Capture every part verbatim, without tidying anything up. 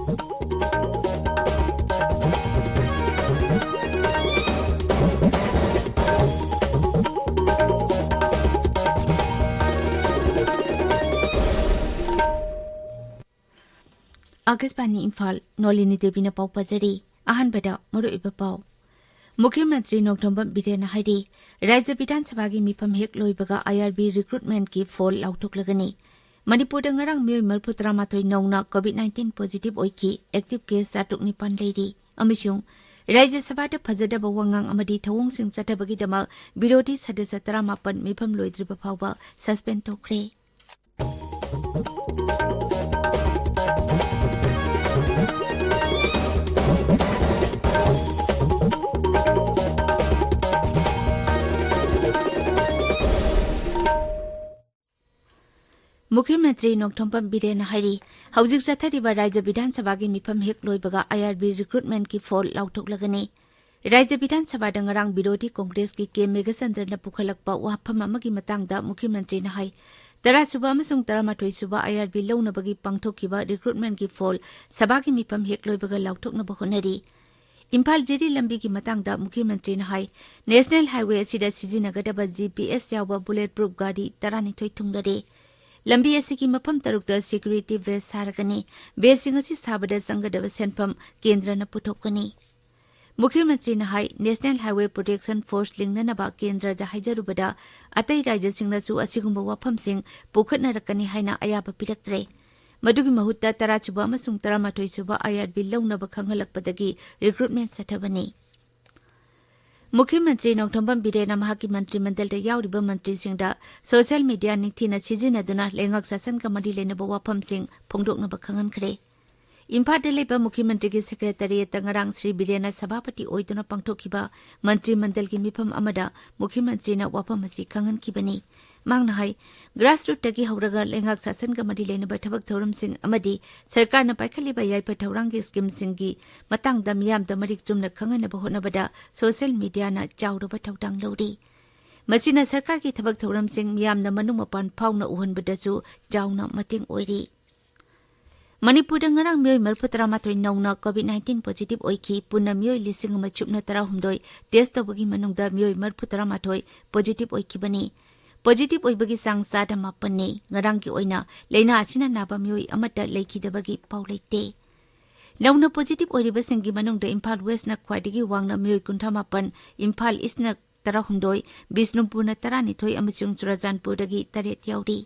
ꯑꯥꯀꯥꯁꯕꯥꯅꯤ ꯏꯝꯐꯥꯜ, ꯅꯣꯂꯤꯅꯤ ꯗꯦꯕꯤꯅ ꯄꯥꯎ ꯄꯥꯖꯔꯤ꯫ ꯑꯍꯥꯟꯕꯗ ꯃꯔꯨꯑꯣꯏꯕ ꯄꯥꯎ꯫ ꯃꯨꯈ꯭ꯌ ꯃꯟꯇ꯭ꯔꯤ ꯅꯣꯡꯊꯣꯝꯕꯝ ꯕꯤꯔꯦꯟꯅ ꯍꯥꯏꯔꯤ, ꯔꯥꯖ꯭ꯌ ꯕꯤꯙꯥꯟ ꯁꯚꯥꯒꯤ ꯃꯤꯐꯝ ꯍꯦꯛ ꯂꯣꯏꯕꯒ ꯑꯥꯏ ꯑꯥꯔ ꯕꯤ ꯔꯤꯀ꯭ꯔꯨꯠꯃꯦꯟꯠꯀꯤ ꯐꯣꯜ ꯂꯥꯎꯊꯣꯛꯂꯒꯅꯤ꯫ ꯃꯅꯤꯄꯨꯔꯗ ꯉꯔꯥꯡ ꯃꯤꯑꯣꯏ ꯃꯔꯤꯐꯨ ꯇꯔꯥꯃꯥꯊꯣꯏ ꯅꯧꯅ ꯀꯣꯚꯤꯗ ꯅꯥꯏꯟꯇꯤꯟ ꯄꯣꯖꯤꯇꯤꯚ ꯑꯣꯏꯈꯤ꯫ ꯑꯦꯛꯇꯤꯚ ꯀꯦꯁ ꯆꯥꯇ꯭ꯔꯨꯛ ꯅꯤꯄꯥꯟ ꯂꯩꯔꯤ꯫ ꯑꯃꯁꯨꯡ ꯔꯥꯖ꯭ꯌ ꯁꯚꯥꯗ ꯐꯖꯗꯕ ꯋꯥꯉꯥꯡ ꯑꯃꯗꯤ ꯊꯧꯑꯣꯡꯁꯤꯡ ꯆꯠꯊꯕꯒꯤꯗꯃꯛ ꯕꯤꯔꯣꯙꯤ ꯁꯗꯁ꯭ꯌ ꯇꯔꯥꯃꯥꯄꯟ ꯃꯤꯐꯝ ꯂꯣꯏꯗ꯭ꯔꯤꯕ ꯐꯥꯎꯕ ꯁꯁꯄꯦꯟꯗ ꯇꯧꯈ꯭ꯔꯦ꯫ ꯃꯨꯈ꯭ꯌ ꯃꯟꯇ꯭ꯔꯤ ꯅꯣꯡꯊꯣꯝꯕꯝ ꯕꯤꯔꯦꯟꯅ ꯍꯥꯏꯔꯤ, ꯍꯧꯖꯤꯛ ꯆꯠꯊꯔꯤꯕ ꯔꯥꯖ꯭ꯌ ꯕꯤꯙꯥꯟ ꯁꯚꯥꯒꯤ ꯃꯤꯐꯝ ꯍꯦꯛ ꯂꯣꯏꯕꯒ ꯑꯥꯏ ꯑꯥꯔ ꯕꯤ ꯔꯤꯀ꯭ꯔꯨꯠꯃꯦꯟꯠꯀꯤ ꯐꯣꯜ ꯂꯥꯎꯊꯣꯛꯂꯒꯅꯤ꯫ ꯔꯥꯖ꯭ꯌ ꯕꯤꯙꯥꯟ ꯁꯚꯥꯗ ꯉꯔꯥꯡ ꯕꯤꯔꯣꯙꯤ ꯀꯣꯡꯒ꯭ꯔꯦꯁꯀꯤ ꯀꯦ ꯃꯦꯘꯆꯟꯗ꯭ꯔꯅ ꯄꯨꯈꯠꯂꯛꯄ ꯋꯥꯐꯝ ꯑꯃꯒꯤ ꯃꯇꯥꯡꯗ ꯃꯨꯈ꯭ꯌ ꯃꯟꯇ꯭ꯔꯤꯅ ꯍꯥꯏ, ꯇꯔꯥꯁꯨꯕ ꯑꯃꯁꯨꯡ ꯇꯔꯥꯃꯥꯊꯣꯏꯁꯨꯕ ꯑꯥꯏ ꯑꯥꯔ ꯕꯤ ꯂꯧꯅꯕꯒꯤ ꯄꯥꯡꯊꯣꯛꯈꯤꯕ ꯔꯤꯀ꯭ꯔꯨꯠꯃꯦꯟꯠꯀꯤ ꯐꯣꯜ ꯁꯚꯥꯒꯤ ꯃꯤꯐꯝ ꯍꯦꯛ ꯂꯣꯏꯕꯒ ꯂꯥꯎꯊꯣꯛꯅꯕ ꯍꯣꯠꯅꯔꯤ꯫ ꯏꯝꯐꯥꯜ ꯖꯤꯔꯤ ꯂꯝꯕꯤꯒꯤ ꯃꯇꯥꯡꯗ ꯃꯨꯈ꯭ꯌ ꯃꯟꯇ꯭ꯔꯤꯅ ꯍꯥꯏ, ꯅꯦꯁꯅꯦꯜ ꯍꯥꯏꯋꯦ ꯑꯁꯤꯗ ꯁꯤꯖꯤꯟꯅꯒꯗꯕ ꯖꯤ ꯄꯤ ꯑꯦꯁ ꯌꯥꯎꯕ ꯕꯨꯂꯦꯠ ꯄ꯭ꯔꯨꯐ ꯒꯥꯔꯤ ꯇꯔꯥꯅꯤꯊꯣꯏ ꯊꯨꯡꯂꯔꯦ꯫ ꯂꯝꯕꯤ ꯑꯁꯤꯒꯤ ꯃꯐꯝ ꯇꯔꯨꯛꯇ ꯁꯦꯀ꯭ꯌꯨꯔꯤꯇꯤ ꯕꯦꯁ ꯁꯥꯔꯒꯅꯤ꯫ ꯕꯦꯁꯁꯤꯡ ꯑꯁꯤ ꯁꯥꯕꯗ ꯆꯪꯒꯗꯕ ꯁꯦꯟꯐꯝ ꯀꯦꯟꯗ꯭ꯔꯅ ꯄꯨꯊꯣꯛꯀꯅꯤ꯫ ꯃꯨꯈ꯭ꯌ ꯃꯟꯇ꯭ꯔꯤꯅ ꯍꯥꯏ, ꯅꯦꯁꯅꯦꯜ ꯍꯥꯏꯋꯦ ꯄ꯭ꯔꯣꯇꯦꯛꯁꯟ ꯐꯣꯔꯁ ꯂꯤꯡꯅꯅꯕ ꯀꯦꯟꯗ꯭ꯔꯗ ꯍꯥꯏꯖꯔꯨꯕꯗ, ꯑꯇꯩ ꯔꯥꯖ꯭ꯌꯁꯤꯡꯅꯁꯨ ꯑꯁꯤꯒꯨꯝꯕ ꯋꯥꯐꯝꯁꯤꯡ ꯄꯨꯈꯠꯅꯔꯛꯀꯅꯤ ꯍꯥꯏꯅ ꯑꯌꯥꯕ ꯄꯤꯔꯛꯇ꯭ꯔꯦ꯫ ꯃꯗꯨꯒꯤ ꯃꯍꯨꯠꯇ ꯇꯔꯥꯁꯨꯕ ꯑꯃꯁꯨꯡ ꯇꯔꯥꯃꯥꯊꯣꯏꯁꯨꯕ ꯑꯥꯏ ꯑꯥꯔ ꯕꯤ ꯂꯧꯅꯕ ꯈꯪꯍꯜꯂꯛꯄꯗꯒꯤ ꯔꯤꯀ꯭ꯔꯨꯠꯃꯦꯟꯠ ꯆꯠꯊꯕꯅꯤ꯫ ꯃꯨꯈ꯭ꯌ ꯃꯟꯇ꯭ꯔꯤ ꯅꯣꯡꯊꯣꯝꯕꯝ ꯕꯤꯔꯦꯟꯅ ꯃꯍꯥꯛꯀꯤ ꯃꯟꯇ꯭ꯔꯤ ꯃꯟꯗꯜꯗ ꯌꯥꯎꯔꯤꯕ ꯃꯟꯇ꯭ꯔꯤꯁꯤꯡꯗ ꯁꯣꯁꯤꯌꯦꯜ ꯃꯤꯗꯤꯌꯥ ꯅꯤꯡꯊꯤꯅ ꯁꯤꯖꯤꯟꯅꯗꯨꯅ ꯂꯩꯉꯥꯛ ꯁꯥꯁꯟꯒ ꯃꯔꯤ ꯂꯩꯅꯕ ꯋꯥꯐꯝꯁꯤꯡ ꯐꯣꯡꯗꯣꯛꯅꯕ ꯈꯪꯍꯟꯈ꯭ꯔꯦ꯫ ꯏꯝꯐꯥꯜꯗ ꯂꯩꯕ ꯃꯨꯈ꯭ꯌ ꯃꯟꯇ꯭ꯔꯤꯒꯤ ꯁꯦꯀ꯭ꯔꯦꯇꯔꯤꯌꯦꯠꯇ ꯉꯔꯥꯡ ꯁ꯭ꯔꯤ ꯕꯤꯔꯦꯟꯅ ꯁꯚꯥꯄꯇꯤ ꯑꯣꯏꯗꯨꯅ ꯄꯥꯡꯊꯣꯛꯈꯤꯕ ꯃꯟꯇ꯭ꯔꯤ ꯃꯟꯗꯜꯒꯤ ꯃꯤꯐꯝ ꯑꯃꯗ ꯃꯨꯈ꯭ꯌ ꯃꯟꯇ꯭ꯔꯤꯅ ꯋꯥꯐꯝ ꯑꯁꯤ ꯈꯪꯍꯟꯈꯤꯕꯅꯤ꯫ ꯃꯍꯥꯛꯅ ꯍꯥꯏ, ꯒ꯭ꯔꯥꯁꯔꯨꯠꯇꯒꯤ ꯍꯧꯔꯒ ꯂꯩꯉꯥꯛ ꯁꯥꯁꯟꯒ ꯃꯔꯤ ꯂꯩꯅꯕ ꯊꯕꯛ ꯊꯧꯔꯝꯁꯤꯡ ꯑꯃꯗꯤ ꯁꯔꯀꯥꯔꯅ ꯄꯥꯏꯈꯠꯂꯤꯕ ꯌꯥꯏꯐ ꯊꯧꯔꯥꯡꯒꯤ ꯁ꯭ꯀꯤꯝꯁꯤꯡꯒꯤ ꯃꯇꯥꯡꯗ ꯃꯤꯌꯥꯝꯗ ꯃꯔꯤꯛ ꯆꯨꯝꯅ ꯈꯪꯍꯟꯅꯕ ꯍꯣꯠꯅꯕꯗ ꯁꯣꯁꯤꯌꯦꯜ ꯃꯤꯗꯤꯌꯥꯅ ꯆꯥꯎꯔꯕ ꯊꯧꯗꯥꯡ ꯂꯧꯔꯤ꯫ ꯃꯁꯤꯅ ꯁꯔꯀꯥꯔꯒꯤ ꯊꯕꯛ ꯊꯧꯔꯝꯁꯤꯡ ꯃꯤꯌꯥꯝꯅ ꯃꯅꯨꯡ ꯃꯄꯥꯟ ꯐꯥꯎꯅ ꯎꯍꯟꯕꯗꯁꯨ ꯆꯥꯎꯅ ꯃꯇꯦꯡ ꯑꯣꯏꯔꯤ꯫ ꯃꯅꯤꯄꯨꯔꯗ ꯉꯔꯥꯡ ꯃꯤꯑꯣꯏ ꯃꯔꯤꯐꯨ ꯇꯔꯥꯃꯥꯊꯣꯏ ꯅꯧꯅ COVID nineteen positive ꯑꯣꯏꯈꯤ꯫ ꯄꯨꯟꯅ ꯃꯤꯑꯣꯏ ꯂꯤꯁꯤꯡ ꯑꯃ ꯁꯨꯞꯅ ꯇꯔꯥꯍꯨꯝꯗꯣꯏ test ꯇꯧꯕꯒꯤ ꯃꯅꯨꯡꯗ ꯃꯤꯑꯣꯏ ꯃꯔꯤꯐꯨ ꯇꯔꯥꯃꯥꯊꯣꯏ positive ꯑꯣꯏꯈꯤꯕꯅꯤ꯫ Positive ꯑꯣꯏꯕꯒꯤ ꯆꯥꯡ ꯆꯥꯗ ꯃꯥꯄꯟꯅꯤ꯫ ꯉꯔꯥꯡꯒꯤ ꯑꯣꯏꯅ ꯂꯥꯏꯅꯥ ꯑꯁꯤꯅ ꯅꯥꯕ ꯃꯤꯑꯣꯏ ꯑꯃꯠꯇ ꯂꯩꯈꯤꯗꯕꯒꯤ ꯄꯥꯎ ꯂꯩꯇꯦ꯫ ꯅꯧꯅ positive ꯑꯣꯏꯔꯤꯕꯁꯤꯡꯒꯤ ꯃꯅꯨꯡꯗ ꯏꯝꯐꯥꯜ West ꯅ ꯈ꯭ꯋꯥꯏꯗꯒꯤ ꯋꯥꯡꯅ ꯃꯤꯑꯣꯏ ꯀꯨꯟꯊ꯭ꯔꯥ ꯃꯥꯄꯟ, ꯏꯝꯐꯥꯜ East ꯅ ꯇꯔꯥꯍꯨꯝꯗꯣꯏ, ꯕꯤꯁꯅꯨꯄꯨꯔꯅ ꯇꯔꯥꯅꯤꯊꯣꯏ ꯑꯃꯁꯨꯡ ꯆꯨꯔꯆꯥꯟꯄꯨꯔꯗꯒꯤ ꯇꯔꯦꯠ ꯌꯥꯎꯔꯤ꯫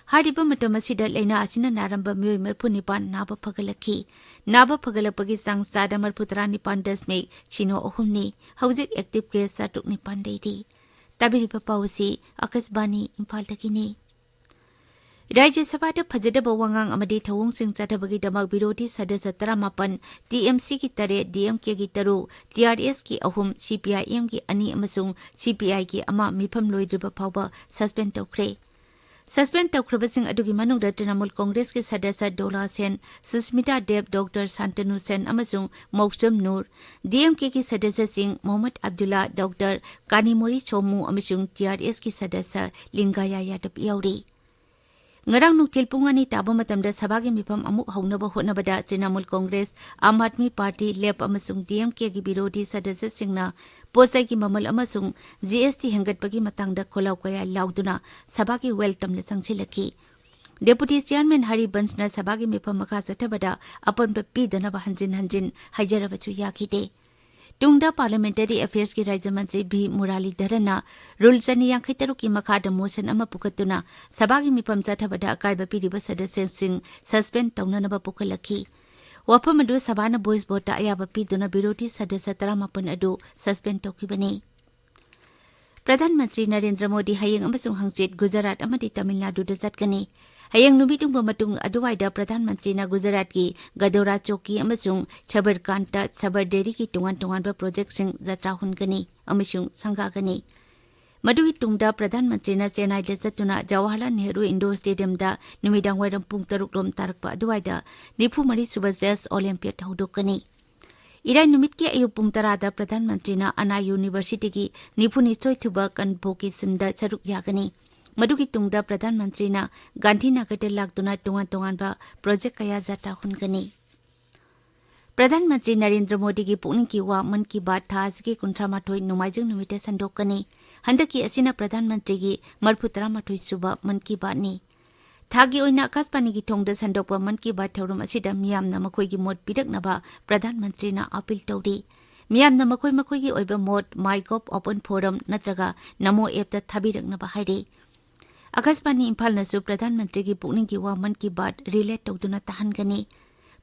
ꯍꯥꯏꯔꯤꯕ ꯃꯇꯝ ꯑꯁꯤꯗ ꯂꯥꯏꯅꯥ ꯑꯁꯤꯅ ꯅꯥꯔꯝꯕ ꯃꯤꯑꯣꯏ ꯃꯔꯤꯐꯨ ꯅꯤꯄꯥꯟ ꯅꯥꯕ ꯐꯒꯠꯂꯛꯈꯤ꯫ ꯅꯥꯕ ꯐꯒꯠꯂꯛꯄꯒꯤ ꯆꯥꯡ ꯆꯥꯗ ꯃꯔꯤꯐꯨ ꯇꯔꯥ ꯅꯤꯄꯥꯟ ꯗꯁꯃꯤꯛ ꯁꯤꯅꯣ ꯑꯍꯨꯝꯅꯤ꯫ ꯍꯧꯖꯤꯛ active case ꯆꯥꯇ꯭ꯔꯨꯛ ꯅꯤꯄꯥꯟ ꯂꯩꯔꯤ꯫ ꯇꯥꯕꯤꯔꯤꯕ ꯄꯥꯎ ꯑꯁꯤ ꯑꯀꯥꯁꯕꯥꯅꯤ ꯏꯝꯐꯥꯜꯗꯒꯤꯅꯤ꯫ ꯔꯥꯖ꯭ꯌ ꯁꯚꯥꯗ ꯐꯖꯗꯕ ꯋꯥꯉꯥꯡ ꯑꯃꯗꯤ ꯊꯧꯑꯣꯡꯁꯤꯡ ꯆꯠꯊꯕꯒꯤꯗꯃꯛ ꯕꯤꯔꯣꯙꯤ ꯁꯗꯁ꯭ꯌ ꯇꯔꯥꯃꯥꯄꯟ, TMC ꯒꯤ ꯇꯔꯦꯠ, DMK ꯒꯤ ꯇꯔꯨꯛ, TRS ꯀꯤ ꯑꯍꯨꯝ, CPIM ꯒꯤ ꯑꯅꯤ ꯑꯃꯁꯨꯡ CPI ꯒꯤ ꯑꯃ ꯃꯤꯐꯝ ꯂꯣꯏꯗ꯭ꯔꯤꯕ ꯐꯥꯎꯕ suspend ꯇꯧꯈ꯭ꯔꯦ꯫ Suspend ꯇꯧꯈ꯭ꯔꯕꯁꯤꯡ ꯑꯗꯨꯒꯤ ꯃꯅꯨꯡꯗ ꯇ꯭ꯔꯤꯅꯃꯨꯜ ꯀꯣꯡꯒ꯭ꯔꯦꯁꯀꯤ ꯁꯗꯁ꯭ꯌ ꯗꯣꯂꯥ ꯁꯦꯟ, ꯁꯨꯁꯃꯤꯇꯥ ꯗꯦꯕ, ꯗꯣꯛꯇꯔ ꯁꯥꯟꯇꯅꯨ ꯁꯦꯟ ꯑꯃꯁꯨꯡ ꯃꯧꯁꯝ ꯅꯨꯔ, DMK ꯒꯤ ꯁꯗꯁ꯭ꯌꯁꯤꯡ ꯃꯣꯍꯝꯃꯗ ꯑꯕꯗꯨꯜꯂꯥ, ꯗꯣꯛꯇꯔ ꯀꯥꯅꯤꯃꯣꯔꯤ ꯁꯣꯃꯨ ꯑꯃꯁꯨꯡ TRS ꯀꯤ ꯁꯗꯁ꯭ꯌ ꯂꯤꯡꯒꯥꯌꯥ ꯌꯥꯗꯕ ꯌꯥꯎꯔꯤ꯫ ꯉꯔꯥꯡ ꯅꯨꯡꯊꯤꯜ ꯄꯨꯡ ꯑꯅꯤ ꯇꯥꯕ ꯃꯇꯝꯗ ꯁꯚꯥꯒꯤ ꯃꯤꯐꯝ ꯑꯃꯨꯛ ꯍꯧꯅꯕ ꯍꯣꯠꯅꯕꯗ ꯇ꯭ꯔꯤꯅꯃꯨꯜ ꯀꯣꯡꯒ꯭ꯔꯦꯁ, ꯑꯥꯝ ꯑꯥꯗꯃꯤ ꯄꯥꯔꯇꯤ, ꯂꯦꯞ ꯑꯃꯁꯨꯡ DMK ꯒꯤ ꯕꯤꯔꯣꯙꯤ ꯁꯗꯁ꯭ꯌꯁꯤꯡꯅ ꯄꯣꯠꯆꯩꯒꯤ ꯃꯃꯜ ꯑꯃꯁꯨꯡ GST ꯍꯦꯟꯒꯠꯄꯒꯤ ꯃꯇꯥꯡꯗ ꯈꯣꯜꯂꯥꯎ ꯀꯌꯥ ꯂꯥꯎꯗꯨꯅ ꯁꯚꯥꯒꯤ well ꯇꯝꯅ ꯆꯪꯁꯤꯜꯂꯛꯈꯤ꯫ Deputy Chairman ꯍꯔꯤꯕꯟꯁꯅ ꯁꯚꯥꯒꯤ ꯃꯤꯐꯝ ꯃꯈꯥ ꯆꯠꯊꯕꯗ ꯑꯄꯟꯕ ꯄꯤꯗꯅꯕ ꯍꯟꯖꯤꯟ ꯍꯟꯖꯤꯟ ꯍꯥꯏꯖꯔꯕꯁꯨ ꯌꯥꯈꯤꯗꯦ꯫ ꯇꯨꯡꯗ Parliamentary Affairs ꯀꯤ ꯔꯥꯖ꯭ꯌ ꯃꯟꯇ꯭ꯔꯤ ꯚꯤ ꯃꯨꯔꯥꯂꯤꯙꯔꯟꯅ rule ꯆꯅꯤ ꯌꯥꯡꯈꯩ ꯇꯔꯨꯛꯀꯤ ꯃꯈꯥꯗ motion ꯑꯃ ꯄꯨꯈꯠꯇꯨꯅ ꯁꯚꯥꯒꯤ ꯃꯤꯐꯝ ꯆꯠꯊꯕꯗ ꯑꯀꯥꯏꯕ ꯄꯤꯔꯤꯕ ꯁꯗꯁ꯭ꯌꯁꯤꯡ suspend ꯇꯧꯅꯅꯕ ꯄꯨꯈꯠꯂꯛꯈꯤ꯫ ꯋꯥꯐꯝ ꯑꯗꯨ ꯁꯚꯥꯅ voice vote ꯇ ꯑꯌꯥꯕ ꯄꯤꯗꯨꯅ ꯕꯤꯔꯣꯙꯤ ꯁꯗꯁ꯭ꯌ ꯇꯔꯥꯃꯥꯄꯟ ꯑꯗꯨ suspend ꯇꯧꯈꯤꯕꯅꯤ꯫ ꯄ꯭ꯔꯙꯥꯟ ꯃꯟꯇ꯭ꯔꯤ ꯅꯔꯦꯟꯗ꯭ꯔ ꯃꯣꯗꯤ ꯍꯌꯦꯡ ꯑꯃꯁꯨꯡ ꯍꯪꯆꯤꯠ ꯒꯨꯖꯔꯥꯠ ꯑꯃꯗꯤ ꯇꯥꯃꯤꯜ ꯅꯥꯗꯨꯗ ꯆꯠꯀꯅꯤ꯫ ꯍꯌꯦꯡ ꯅꯨꯃꯤꯠ ꯌꯨꯡꯕ ꯃꯇꯨꯡ ꯑꯗꯨꯋꯥꯏꯗ ꯄ꯭ꯔꯙꯥꯟ ꯃꯟꯇ꯭ꯔꯤꯅ ꯒꯨꯖꯔꯥꯠꯀꯤ ꯒꯗꯣꯔꯥ ꯆꯣꯀꯤ ꯑꯃꯁꯨꯡ ꯁꯕꯔꯀꯥꯟꯇ ꯁꯕꯔꯗꯦꯔꯤꯒꯤ ꯇꯣꯉꯥꯟ ꯇꯣꯉꯥꯟꯕ project ꯁꯤꯡ ꯖꯇ꯭ꯔꯥ ꯍꯨꯟꯒꯅꯤ ꯑꯃꯁꯨꯡ ꯁꯪꯒꯥꯒꯅꯤ꯫ ꯃꯗꯨꯒꯤ ꯇꯨꯡꯗ ꯄ꯭ꯔꯙꯥꯟ ꯃꯟꯇ꯭ꯔꯤꯅ ꯆꯦꯟꯅꯥꯏꯗ ꯆꯠꯇꯨꯅ ꯖꯋꯥꯍꯔꯂꯥꯜ ꯅꯦꯍꯔꯨ Indoor Stadium ꯗ ꯅꯨꯃꯤꯗꯥꯡ ꯋꯥꯏꯔꯝ ꯄꯨꯡ ꯇꯔꯨꯛ ꯔꯣꯝ ꯇꯥꯔꯛꯄ ꯑꯗꯨꯋꯥꯏꯗ ꯅꯤꯐꯨ ꯃꯔꯤ ꯁꯨꯕ Chess Olympiad ꯍꯧꯗꯣꯛꯀꯅꯤ꯫ ꯏꯔꯥꯏ ꯅꯨꯃꯤꯠꯀꯤ ꯑꯌꯨꯛ ꯄꯨꯡ ꯇꯔꯥꯗ ꯄ꯭ꯔꯙꯥꯟ ꯃꯟꯇ꯭ꯔꯤꯅ ꯑꯅꯥ University ꯒꯤ ꯅꯤꯐꯨꯅꯤꯊꯣꯏ ꯁꯨꯕ Convocation ꯗ ꯁꯔꯨꯛ ꯌꯥꯒꯅꯤ꯫ ꯃꯗꯨꯒꯤ ꯇꯨꯡꯗ ꯄ꯭ꯔꯙꯥꯟ ꯃꯟꯇ꯭ꯔꯤꯅ ꯒꯥꯟꯙꯤꯅꯒꯔꯗ ꯂꯥꯛꯇꯨꯅ ꯇꯣꯉꯥꯟ ꯇꯣꯉꯥꯟꯕ ꯄ꯭ꯔꯣꯖꯦꯛ ꯀꯌꯥ ꯖꯥꯇꯥ ꯍꯨꯟꯒꯅꯤ꯫ ꯄ꯭ꯔꯙꯥꯟ ꯃꯟꯇ꯭ꯔꯤ ꯅꯔꯦꯟꯗ꯭ꯔ ꯃꯣꯗꯤꯒꯤ ꯄꯨꯛꯅꯤꯡꯒꯤ ꯋꯥ ꯃꯟ ꯀꯤ ꯕꯥꯠ ꯊꯥ ꯑꯁꯤꯒꯤ ꯀꯨꯟꯊ꯭ꯔꯥ ꯃꯥꯊꯣꯏ ꯅꯣꯡꯃꯥꯏꯖꯤꯡ ꯅꯨꯃꯤꯠꯇ ꯁꯟꯗꯣꯛꯀꯅꯤ꯫ ꯍꯟꯗꯛꯀꯤ ꯑꯁꯤꯅ ꯄ꯭ꯔꯙꯥꯟ ꯃꯟꯇ꯭ꯔꯤꯒꯤ ꯃꯔꯤꯐꯨ ꯇꯔꯥ ꯃꯥꯊꯣꯏ ꯁꯨꯕ ꯃꯟ ꯀꯤ ꯕꯥꯠꯅꯤ꯫ ꯊꯥꯒꯤ ꯑꯣꯏꯅ ꯑꯀꯥꯁꯕꯥꯅꯤꯒꯤ ꯊꯣꯡꯗ ꯁꯟꯗꯣꯛꯄ ꯃꯟ ꯀꯤ ꯕꯥꯠ ꯊꯧꯔꯝ ꯑꯁꯤꯗ ꯃꯤꯌꯥꯝꯅ ꯃꯈꯣꯏꯒꯤ ꯃꯣꯠ ꯄꯤꯔꯛꯅꯕ ꯄ꯭ꯔꯙꯥꯟ ꯃꯟꯇ꯭ꯔꯤꯅ ꯑꯥꯄꯤꯜ ꯇꯧꯔꯤ꯫ ꯃꯤꯌꯥꯝꯅ ꯃꯈꯣꯏ ꯃꯈꯣꯏꯒꯤ ꯑꯣꯏꯕ ꯃꯣꯠ MyGov open forum ꯅꯠꯇ꯭ꯔꯒ ꯅꯃꯣ ꯑꯦꯞꯇ ꯊꯥꯕꯤꯔꯛꯅꯕ ꯍꯥꯏꯔꯤ꯫ ꯑꯀꯥꯁꯕꯥꯅꯤ ꯏꯝꯐꯥꯜꯅꯁꯨ ꯄ꯭ꯔꯙꯥꯟ ꯃꯟꯇ꯭ꯔꯤꯒꯤ ꯄꯨꯛꯅꯤꯡꯒꯤ ꯋꯥ ꯃꯟ ꯀꯤ ꯕꯥꯠ ꯔꯤꯂꯦ ꯇꯧꯗꯨꯅ ꯇꯥꯍꯟꯒꯅꯤ꯫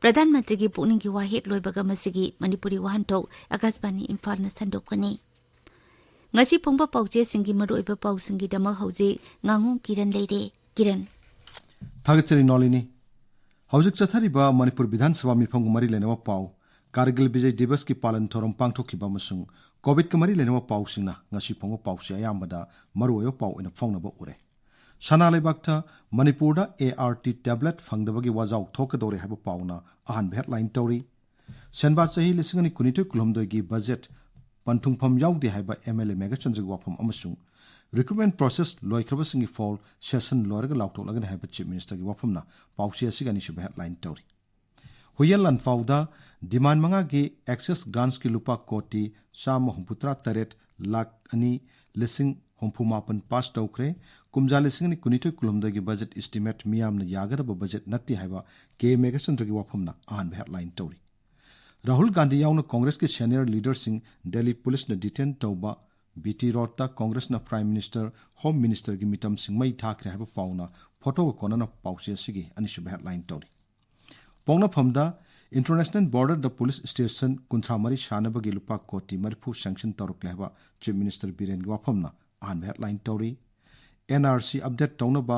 ꯄ꯭ꯔꯙꯥꯟ ꯃꯟꯇ꯭ꯔꯤꯒꯤ ꯄꯨꯛꯅꯤꯡꯒꯤ ꯋꯥ ꯍꯦꯛ ꯂꯣꯏꯕꯒ ꯃꯁꯤꯒꯤ ꯃꯅꯤꯄꯨꯔꯤ ꯋꯥꯍꯟꯊꯣꯛ ꯑꯀꯥꯁꯕꯥꯅꯤ ꯏꯝꯐꯥꯜꯅ ꯁꯟꯗꯣꯛꯀꯅꯤ꯫ ꯉꯁꯤ ꯐꯣꯡꯕ ꯄꯥꯎꯆꯦꯁꯤꯡꯒꯤ ꯃꯔꯨꯑꯣꯏꯕ ꯄꯥꯎꯁꯤꯡꯒꯤꯗꯃꯛ ꯍꯧꯖꯤꯛ ꯉꯥꯉꯣꯝ ꯀꯤꯔꯟ ꯂꯩꯔꯦ꯫ ꯀꯤꯔꯟ꯫ ꯊꯥꯒꯠꯆꯔꯤ ꯅꯣꯂꯤꯅꯤ꯫ ꯍꯧꯖꯤꯛ ꯆꯠꯊꯔꯤꯕ ꯃꯅꯤꯄꯨꯔ ꯕꯤꯙꯥꯟ ꯁꯚꯥ ꯃꯤꯐꯝꯒ ꯃꯔꯤ ꯂꯩꯅꯕ ꯄꯥꯎ, ꯀꯥꯔꯒꯤꯜ ꯕꯤꯖꯌ ꯗꯤꯕꯁꯀꯤ ꯄꯥꯂꯟ ꯊꯧꯔꯝ ꯄꯥꯡꯊꯣꯛꯈꯤꯕ ꯑꯃꯁꯨꯡ ꯀꯣꯚꯤꯗꯀ ꯃꯔꯤ ꯂꯩꯅꯕ ꯄꯥꯎꯁꯤꯡꯅ ꯉꯁꯤ ꯐꯣꯡꯕ ꯄꯥꯎꯆꯦ ꯑꯌꯥꯝꯕꯗ ꯃꯔꯨꯑꯣꯏꯕ ꯄꯥꯎ ꯑꯣꯏꯅ ꯐꯣꯡꯅꯕ ꯎꯔꯦ꯫ ꯁꯅꯥ ꯂꯩꯕꯥꯛꯇ ꯃꯅꯤꯄꯨꯔꯗ ART tablet ꯐꯪꯗꯕꯒꯤ ꯋꯥꯖꯥꯎ ꯊꯣꯛꯀꯗꯧꯔꯦ ꯍꯥꯏꯕ ꯄꯥꯎꯅ ꯑꯍꯥꯟꯕ headline ꯇꯧꯔꯤ꯫ ꯁꯦꯟꯕꯥ ꯆꯍꯤ ꯂꯤꯁꯤꯡ ꯑꯅꯤ ꯀꯨꯟꯅꯤꯊꯣꯏ ꯀꯨꯟꯍꯨꯝꯗꯣꯏꯒꯤ budget ꯄꯟꯊꯨꯡꯐꯝ ꯌꯥꯎꯗꯦ ꯍꯥꯏꯕ MLA ꯃꯦꯘꯆꯟꯗ꯭ꯔꯒꯤ ꯋꯥꯐꯝ ꯑꯃꯁꯨꯡ recruitment process ꯂꯣꯏꯈ꯭ꯔꯕꯁꯤꯡꯒꯤ ꯐꯥꯎ session ꯂꯣꯏꯔꯒ ꯂꯥꯎꯊꯣꯛꯂꯒꯅꯤ ꯍꯥꯏꯕ Chief Ministerꯒꯤ ꯋꯥꯐꯝꯅ ꯄꯥꯎꯆꯦ ꯑꯁꯤꯒꯤ ꯑꯅꯤꯁꯨꯕ headline ꯇꯧꯔꯤ꯫ ꯍꯨꯏꯌꯦꯟ ꯂꯥꯟꯐꯥꯎꯗ demand ꯃꯉꯥꯒꯤ excess grantsꯀꯤ ꯂꯨꯄꯥ ꯀꯣꯇꯤ ꯆꯥꯝꯃ ꯍꯨꯝꯐꯨꯇꯔꯥ ꯇꯔꯦꯠ ꯂꯥꯈ ꯑꯅꯤ ꯂꯤꯁꯤꯡ ꯍꯨꯝꯐꯨ ꯃꯥꯄꯟ pass ꯇꯧꯈ꯭ꯔꯦ꯫ ꯀꯨꯝꯖꯥ ꯂꯤꯁꯤꯡ ꯑꯅꯤ ꯀꯨꯟꯅꯤꯊꯣꯏ ꯀꯨꯟꯍꯨꯝꯗꯣꯏꯒꯤ budget estimate ꯃꯤꯌꯥꯝꯅ ꯌꯥꯒꯗꯕ budget ꯅꯠꯇꯦ ꯍꯥꯏꯕ ꯀꯦ ꯃꯦꯘꯆꯟꯗ꯭ꯔꯒꯤ ꯋꯥꯐꯝꯅ ꯑꯍꯥꯟꯕ headline ꯇꯧꯔꯤ꯫ ꯔꯥꯍꯨꯜ ꯒꯥꯟꯙꯤ ꯌꯥꯎꯅ ꯀꯣꯡꯒ꯭ꯔꯦꯁꯀꯤ senior leaderꯁꯤꯡ ꯗꯦꯜꯂꯤ ꯄꯨꯂꯤꯁꯅ detain ꯇꯧꯕ BT Roadꯇ ꯀꯣꯡꯒ꯭ꯔꯦꯁꯅ Prime Minister, Home Ministerꯒꯤ ꯃꯤꯇꯝꯁꯤꯡ ꯃꯩ ꯊꯥꯈ꯭ꯔꯦ ꯍꯥꯏꯕ ꯄꯥꯎꯅ ꯐꯣꯇꯣꯒ ꯀꯣꯟꯅꯅ ꯄꯥꯎꯆꯦ ꯑꯁꯤꯒꯤ ꯑꯅꯤꯁꯨꯕ headline ꯇꯧꯔꯤ꯫ ꯄꯣꯛꯅꯐꯝꯗ international borderꯗ police station ꯀꯨꯟꯊ꯭ꯔꯥ ꯃꯔꯤ ꯁꯥꯅꯕꯒꯤ ꯂꯨꯄꯥ ꯀꯣꯇꯤ ꯃꯔꯤꯐꯨ sanction ꯇꯧꯔꯛꯂꯦ ꯍꯥꯏꯕ Chief Minister ꯕꯤꯔꯦꯟꯒꯤ ꯋꯥꯐꯝꯅ ꯑꯍꯥꯟꯕ headline ꯇꯧꯔꯤ꯫ NRC update ꯇꯧꯅꯕ,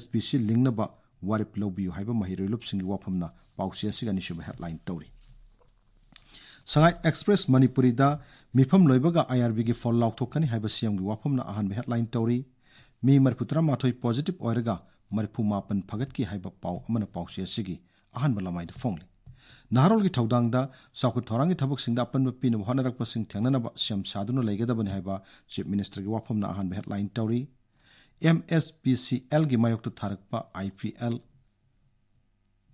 SBC ꯂꯤꯡꯅꯕ ꯋꯥꯔꯦꯞ ꯂꯧꯕꯤꯌꯨ ꯍꯥꯏꯕ ꯃꯍꯩꯔꯣꯏ ꯂꯨꯞꯁꯤꯡꯒꯤ ꯋꯥꯐꯝꯅ ꯄꯥꯎꯆꯦ ꯑꯁꯤꯒꯤ ꯑꯅꯤꯁꯨꯕ headline ꯇꯧꯔꯤ꯫ ꯁꯉꯥꯏ Express ꯃꯅꯤꯄꯨꯔꯤꯗ ꯃꯤꯐꯝ ꯂꯣꯏꯕꯒ IRBꯒꯤ ꯐꯣꯜ ꯂꯥꯎꯊꯣꯛꯀꯅꯤ ꯍꯥꯏꯕ CMꯒꯤ ꯋꯥꯐꯝꯅ ꯑꯍꯥꯟꯕ headline ꯇꯧꯔꯤ꯫ ꯃꯤ ꯃꯔꯤꯐꯨ ꯇꯔꯥ ꯃꯥꯊꯣꯏ positive ꯑꯣꯏꯔꯒ ꯃꯔꯤꯐꯨ ꯃꯥꯄꯟ ꯐꯒꯠꯈꯤ ꯍꯥꯏꯕ ꯄꯥꯎ ꯑꯃꯅ ꯄꯥꯎꯆꯦ ꯑꯁꯤꯒꯤ ꯑꯍꯥꯟꯕ ꯂꯃꯥꯏꯗ ꯐꯣꯡꯂꯤ꯫ ꯅꯍꯥꯔꯣꯜꯒꯤ ꯊꯧꯗꯥꯡꯗ ꯆꯥꯎꯈꯠ ꯊꯧꯔꯥꯡꯒꯤ ꯊꯕꯛꯁꯤꯡꯗ ꯑꯄꯟꯕ ꯄꯤꯅꯕ ꯍꯣꯠꯅꯔꯛꯄꯁꯤꯡ ꯊꯦꯡꯅꯅꯕ ꯁꯦꯝ ꯁꯥꯗꯨꯅ ꯂꯩꯒꯗꯕꯅꯤ ꯍꯥꯏꯕ Chief Ministerꯒꯤ ꯋꯥꯐꯝꯅ ꯑꯍꯥꯟꯕ headline ꯇꯧꯔꯤ꯫ ꯑꯦꯝ ꯑꯦꯁ ꯄꯤ ꯁꯤ ꯑꯦꯜꯒꯤ ꯃꯥꯌꯣꯛꯇ ꯊꯥꯔꯛꯄ I P L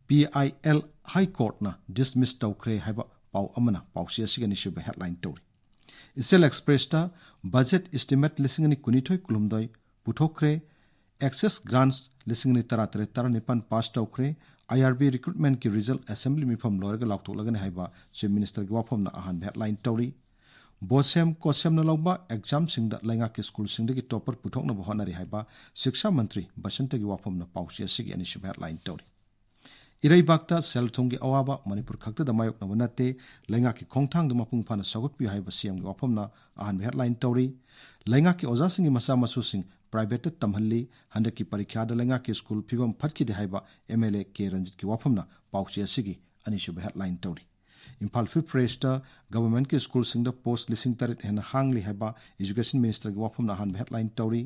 P I L high ꯀꯣꯔꯠꯅ ꯗꯤꯁꯃꯤꯁ ꯇꯧꯈ꯭ꯔꯦ ꯍꯥꯏꯕ ꯄꯥꯎ ꯑꯃꯅ ꯄꯥꯎꯆꯦ ꯑꯁꯤꯒꯤ ꯑꯅꯤꯁꯨꯕ ꯍꯦꯗꯂꯥꯏꯟ ꯇꯧꯔꯤ꯫ ꯏꯆꯦꯜ ꯑꯦꯛꯁꯄ꯭ꯔꯦꯁꯇ ꯕꯖꯦꯠ ꯏꯁꯇꯤꯃꯦꯠ ꯂꯤꯁꯤꯡ ꯑꯅꯤ ꯀꯨꯟꯅꯤꯊꯣꯏ ꯀꯨꯟꯍꯨꯝꯗꯣꯏ ꯄꯨꯊꯣꯛꯈ꯭ꯔꯦ, ꯑꯦꯛꯁꯦꯁ ꯒ꯭ꯔꯥꯟꯠꯁ ꯂꯤꯁꯤꯡ ꯑꯅꯤ ꯇꯔꯥꯇꯔꯦꯠ ꯇꯔꯥꯅꯤꯄꯥꯟ ꯄꯥꯁ ꯇꯧꯈ꯭ꯔꯦ, ꯑꯥꯏ ꯑꯥꯔ ꯕꯤ ꯔꯤꯀ꯭ꯔꯨꯠꯃꯦꯟꯠꯀꯤ ꯔꯤꯖꯜꯠ ꯑꯦꯁꯦꯝꯕ꯭ꯂꯤ ꯃꯤꯐꯝ ꯂꯣꯏꯔꯒ ꯂꯥꯎꯊꯣꯛꯂꯒꯅꯤ ꯍꯥꯏꯕ ꯆꯤꯐ ꯃꯤꯅꯤꯁꯇꯔꯒꯤ ꯋꯥꯐꯝꯅ ꯑꯍꯥꯟꯕ ꯍꯦꯗꯂꯥꯏꯟ ꯇꯧꯔꯤ꯫ ꯕꯣꯁꯦꯝ ꯀꯣꯁꯦꯝꯅ ꯂꯧꯕ ꯑꯦꯛꯖꯥꯝꯁꯤꯡꯗ ꯂꯩꯉꯥꯛꯀꯤ ꯁ꯭ꯀꯨꯜꯁꯤꯡꯗꯒꯤ ꯇꯣꯄꯔ ꯄꯨꯊꯣꯛꯅꯕ ꯍꯣꯠꯅꯔꯤ ꯍꯥꯏꯕ ꯁꯤꯛꯁꯥ ꯃꯟꯇ꯭ꯔꯤ ꯕꯁꯟꯇꯒꯤ ꯋꯥꯐꯝꯅ ꯄꯥꯎꯆꯦ ꯑꯁꯤꯒꯤ ꯑꯅꯤꯁꯨꯕ ꯍꯦꯗꯂꯥꯏꯟ ꯇꯧꯔꯤ꯫ ꯏꯔꯩꯕꯥꯛꯇ ꯁꯦꯜ ꯊꯨꯝꯒꯤ ꯑꯋꯥꯕ ꯃꯅꯤꯄꯨꯔ ꯈꯛꯇꯗ ꯃꯥꯌꯣꯛꯅꯕ ꯅꯠꯇꯦ, ꯂꯩꯉꯥꯛꯀꯤ ꯈꯣꯡꯊꯥꯡꯗ ꯃꯄꯨꯡ ꯐꯥꯅ ꯁꯧꯒꯠꯄꯤꯌꯨ ꯍꯥꯏꯕ ꯁꯤ ꯑꯦꯝꯒꯤ ꯋꯥꯐꯝꯅ ꯑꯍꯥꯟꯕ ꯍꯦꯗꯂꯥꯏꯟ ꯇꯧꯔꯤ꯫ ꯂꯩꯉꯥꯛꯀꯤ ꯑꯣꯖꯥꯁꯤꯡꯒꯤ ꯃꯆꯥ ꯃꯁꯨꯁꯤꯡ ꯄ꯭ꯔꯥꯏꯚꯦꯠꯇ ꯇꯝꯍꯜꯂꯤ, ꯍꯟꯗꯛꯀꯤ ꯄꯔꯤꯈ꯭ꯌꯥꯗ ꯂꯩꯉꯥꯛꯀꯤ ꯁ꯭ꯀꯨꯜ ꯐꯤꯕꯝ ꯐꯠꯈꯤꯗꯦ ꯍꯥꯏꯕ ꯑꯦꯝ ꯑꯦꯜ ꯑꯦ ꯀꯦ ꯔꯟꯖꯤꯠꯀꯤ ꯋꯥꯐꯝꯅ ꯄꯥꯎꯆꯦ ꯑꯁꯤꯒꯤ ꯑꯅꯤꯁꯨꯕ ꯍꯦꯗꯂꯥꯏꯟ ꯇꯧꯔꯤ꯫ ꯏꯝꯐꯥꯜ ꯐ꯭ꯔꯤ ꯄ꯭ꯔꯦꯁꯇ ꯒꯚꯔꯟꯃꯦꯟꯠꯀꯤ ꯁ꯭ꯀꯨꯜꯁꯤꯡꯗ ꯄꯣꯁꯠ ꯂꯤꯁꯤꯡ ꯇꯔꯦꯠ ꯍꯦꯟꯅ ꯍꯥꯡꯂꯤ ꯍꯥꯏꯕ ꯏꯖꯨꯀꯦꯁꯟ ꯃꯤꯅꯤꯁꯇꯔꯒꯤ ꯋꯥꯐꯝꯅ ꯑꯍꯥꯟꯕ ꯍꯦꯗꯂꯥꯏꯟ ꯇꯧꯔꯤ꯫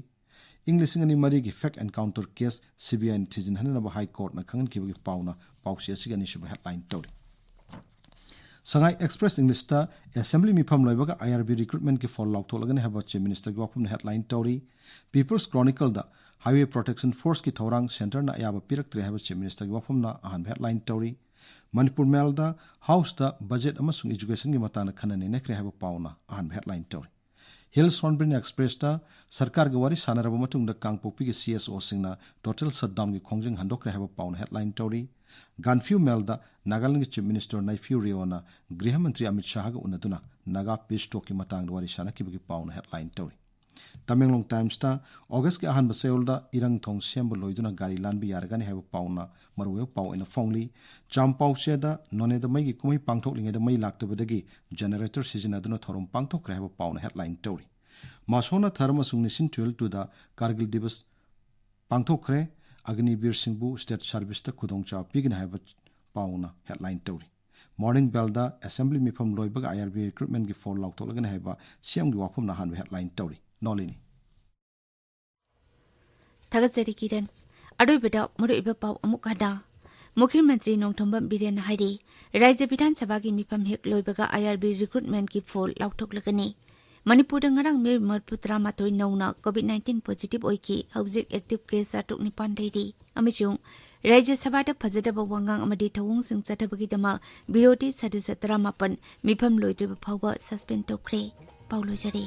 ꯏꯪ ꯂꯤꯁꯤꯡ ꯑꯅꯤ ꯃꯔꯤꯒꯤ ꯐꯦꯛ ꯑꯦꯟꯀꯥꯎꯟꯇꯔ ꯀꯦꯁ ꯁꯤ ꯕꯤ ꯑꯥꯏꯅ ꯊꯤꯖꯤꯟꯍꯟꯅꯕ ꯍꯥꯏ ꯀꯣꯔꯠꯅ ꯈꯪꯍꯟꯈꯤꯕꯒꯤ ꯄꯥꯎꯅ ꯄꯥꯎꯆꯦ ꯑꯁꯤꯒꯤ ꯑꯅꯤꯁꯨꯕ ꯍꯦꯗꯂꯥꯏꯟ ꯇꯧꯔꯤ꯫ ꯁꯉꯥꯏ ꯑꯦꯛꯁꯄ꯭ꯔꯦꯁ ꯏꯪꯂꯤꯁꯇ ꯑꯦꯁꯦꯝꯕ꯭ꯂꯤ ꯃꯤꯐꯝ ꯂꯣꯏꯕꯒ ꯑꯥꯏ ꯑꯥꯔ ꯕꯤ ꯔꯤꯀ꯭ꯔꯨꯠꯃꯦꯟꯠꯀꯤ ꯐꯣꯜ ꯂꯥꯎꯊꯣꯛꯂꯒꯅꯤ ꯍꯥꯏꯕ ꯆꯤꯐ ꯃꯤꯅꯤꯁꯇꯔꯒꯤ ꯋꯥꯐꯝꯅ ꯍꯦꯗꯂꯥꯏꯟ ꯇꯧꯔꯤ꯫ ꯄꯤꯄꯜꯁ ꯀ꯭ꯔꯣꯅꯤꯀꯜꯗ ꯍꯥꯏꯋꯦ ꯄ꯭ꯔꯣꯇꯦꯛꯁꯟ ꯐꯣꯔꯁꯀꯤ ꯊꯧꯔꯥꯡ ꯁꯦꯟꯇꯔꯅ ꯑꯌꯥꯕ ꯄꯤꯔꯛꯇ꯭ꯔꯦ ꯍꯥꯏꯕ ꯆꯤꯐ ꯃꯤꯅꯤꯁꯇꯔꯒꯤ ꯋꯥꯐꯝꯅ ꯑꯍꯥꯟꯕ ꯍꯦꯗꯂꯥꯏꯟ ꯇꯧꯔꯤ꯫ ꯃꯅꯤꯄꯨꯔ ꯃꯦꯜꯗ ꯍꯥꯎꯁꯇ ꯕꯖꯦꯠ ꯑꯃꯁꯨꯡ ꯏꯖꯨꯀꯦꯁꯟꯒꯤ ꯃꯇꯥꯡꯗ ꯈꯟꯅ ꯅꯩꯅꯈ꯭ꯔꯦ ꯍꯥꯏꯕ ꯄꯥꯎꯅ ꯑꯍꯥꯟꯕ ꯍꯦꯗꯂꯥꯏꯟ ꯇꯧꯔꯤ꯫ ꯍꯤꯜꯁ ꯍꯣꯔꯟꯕꯤꯜ ꯑꯦꯛꯁꯄ꯭ꯔꯦꯁꯇ ꯁꯔꯀꯥꯔꯒ ꯋꯥꯔꯤ ꯁꯥꯟꯅꯔꯕ ꯃꯇꯨꯡꯗ ꯀꯥꯡꯄꯣꯛꯄꯤꯒꯤ ꯁꯤ ꯑꯦꯁ ꯑꯣꯁꯤꯡꯅ ꯇꯣꯇꯦꯜ ꯁꯠꯗꯥꯎꯟꯒꯤ ꯈꯣꯡꯖꯪ ꯍꯟꯗꯣꯛꯈ꯭ꯔꯦ ꯍꯥꯏꯕ ꯄꯥꯎꯅ ꯍꯦꯗꯂꯥꯏꯟ ꯇꯧꯔꯤ꯫ ꯒꯥꯟꯐꯤꯌꯨ ꯃꯦꯜꯗ ꯅꯥꯒꯥꯂꯦꯟꯗꯒꯤ ꯆꯤꯐ ꯃꯤꯅꯤꯁꯇꯔ ꯅꯥꯏꯐꯤꯌꯨ ꯔꯤꯑꯣꯅ ꯒ꯭ꯔꯤꯍ ꯃꯟꯇ꯭ꯔꯤ ꯑꯃꯤꯠ ꯁꯥꯍꯒ ꯎꯅꯗꯨꯅ ꯅꯥꯒꯥ ꯄꯤꯁ ꯇꯣꯛꯀꯤ ꯃꯇꯥꯡꯗ ꯋꯥꯔꯤ ꯁꯥꯟꯅꯈꯤꯕꯒꯤ ꯄꯥꯎꯅ ꯍꯦꯗꯂꯥꯏꯟ ꯇꯧꯔꯤ꯫ ꯇꯃꯦꯡꯂꯣꯡ ꯇꯥꯏꯝꯁꯇ ꯑꯣꯒꯁꯀꯤ ꯑꯍꯥꯟꯕ ꯆꯌꯣꯜꯗ ꯏꯔꯪ ꯊꯣꯡ ꯁꯦꯝꯕ ꯂꯣꯏꯗꯨꯅ ꯒꯥꯔꯤ ꯂꯥꯟꯕ ꯌꯥꯔꯒꯅꯤ ꯍꯥꯏꯕ ꯄꯥꯎꯅ ꯃꯔꯨꯑꯣꯏꯕ ꯄꯥꯎ ꯑꯣꯏꯅ ꯐꯣꯡꯂꯤ꯫ ꯆꯥꯝꯄꯥꯎꯆꯦꯗ ꯅꯣꯅꯦꯗ ꯃꯩꯒꯤ ꯀꯨꯝꯍꯩ ꯄꯥꯡꯊꯣꯛꯂꯤꯉꯩꯗ ꯃꯩ ꯂꯥꯛꯇꯕꯗꯒꯤ ꯖꯦꯅꯦꯔꯦꯇꯔ ꯁꯤꯖꯤꯟꯅꯗꯨꯅ ꯊꯧꯔꯝ ꯄꯥꯡꯊꯣꯛꯈ꯭ꯔꯦ ꯍꯥꯏꯕ ꯄꯥꯎꯅ ꯍꯦꯗꯂꯥꯏꯟ ꯇꯧꯔꯤ꯫ ꯃꯥꯁꯣꯅ ꯊꯔ ꯑꯃꯁꯨꯡ ꯅꯤꯁꯤꯟ ꯊꯨꯌꯦꯜ ꯇꯨꯗ ꯀꯥꯔꯒꯤꯜ ꯗꯤꯕꯁ ꯄꯥꯡꯊꯣꯛꯈ꯭ꯔꯦ꯫ ꯑꯒꯅꯤꯕꯤꯔ ꯁꯤꯡꯕꯨ ꯁ꯭ꯇꯦꯠ ꯁꯥꯔꯚꯤꯁꯇ ꯈꯨꯗꯣꯡꯆꯥꯕ ꯄꯤꯒꯅꯤ ꯍꯥꯏꯕ ꯄꯥꯎꯅ ꯍꯦꯗꯂꯥꯏꯟ ꯇꯧꯔꯤ꯫ ꯃꯣꯔꯅꯤꯡ ꯕꯦꯜꯗ ꯑꯦꯁꯦꯝꯕ꯭ꯂꯤ ꯃꯤꯐꯝ ꯂꯣꯏꯕꯒ ꯑꯥꯏ ꯑꯥꯔ ꯕꯤ ꯔꯤꯀ꯭ꯔꯨꯠꯃꯦꯟꯒꯤ ꯐꯣꯜ ꯂꯥꯎꯊꯣꯛꯂꯒꯅꯤ ꯍꯥꯏꯕ ꯁꯤ ꯑꯦꯝꯒꯤ ꯋꯥꯐꯝꯅ ꯑꯍꯥꯟꯕ ꯍꯦꯗꯂꯥꯏꯟ ꯇꯧꯔꯤ꯫ ꯅꯣꯂꯤꯅꯤ꯫ ꯊꯥꯒꯠꯆꯔꯤ ꯀꯤꯔꯟ꯫ ꯑꯔꯣꯏꯕꯗ ꯃꯔꯨꯑꯣꯏꯕ ꯄꯥꯎ ꯑꯃꯨꯛ ꯍꯟꯅ꯫ ꯃꯨꯈ꯭ꯌ ꯃꯟꯇ꯭ꯔꯤ ꯅꯣꯡꯊꯣꯝꯕꯝ ꯕꯤꯔꯦꯟꯅ ꯍꯥꯏꯔꯤ, ꯔꯥꯖ꯭ꯌ ꯕꯤꯙꯥꯟ ꯁꯚꯥꯒꯤ ꯃꯤꯐꯝ ꯍꯦꯛ ꯂꯣꯏꯕꯒ ꯑꯥꯏ ꯑꯥꯔ ꯕꯤ ꯔꯤꯀ꯭ꯔꯨꯠꯃꯦꯟꯒꯤ ꯐꯣꯜ ꯂꯥꯎꯊꯣꯛꯂꯒꯅꯤ꯫ ꯃꯅꯤꯄꯨꯔꯗ ꯉꯔꯥꯡ ꯃꯤꯑꯣꯏ ꯃꯔꯤꯐꯨ ꯇꯔꯥꯃꯥꯊꯣꯏ ꯅꯧꯅ COVID nineteen positive ꯑꯣꯏꯈꯤ꯫ ꯍꯧꯖꯤꯛ active case ꯆꯥꯇ꯭ꯔꯨꯛ ꯅꯤꯄꯥꯟ ꯂꯩꯔꯤ꯫ ꯑꯃꯁꯨꯡ ꯔꯥꯖ꯭ꯌ ꯁꯚꯥꯗ ꯐꯖꯗꯕ ꯋꯥꯉꯥꯡ ꯑꯃꯗꯤ ꯊꯧꯑꯣꯡꯁꯤꯡ ꯆꯠꯊꯕꯒꯤꯗꯃꯛ ꯕꯤꯔꯣꯙꯤ ꯁꯗꯁ꯭ꯌ ꯇꯔꯥꯃꯥꯄꯟ ꯃꯤꯐꯝ ꯂꯣꯏꯗ꯭ꯔꯤꯕ ꯐꯥꯎꯕ suspend ꯇꯧꯈ꯭ꯔꯦ꯫ ꯄꯥꯎ ꯂꯣꯏꯖꯔꯦ꯫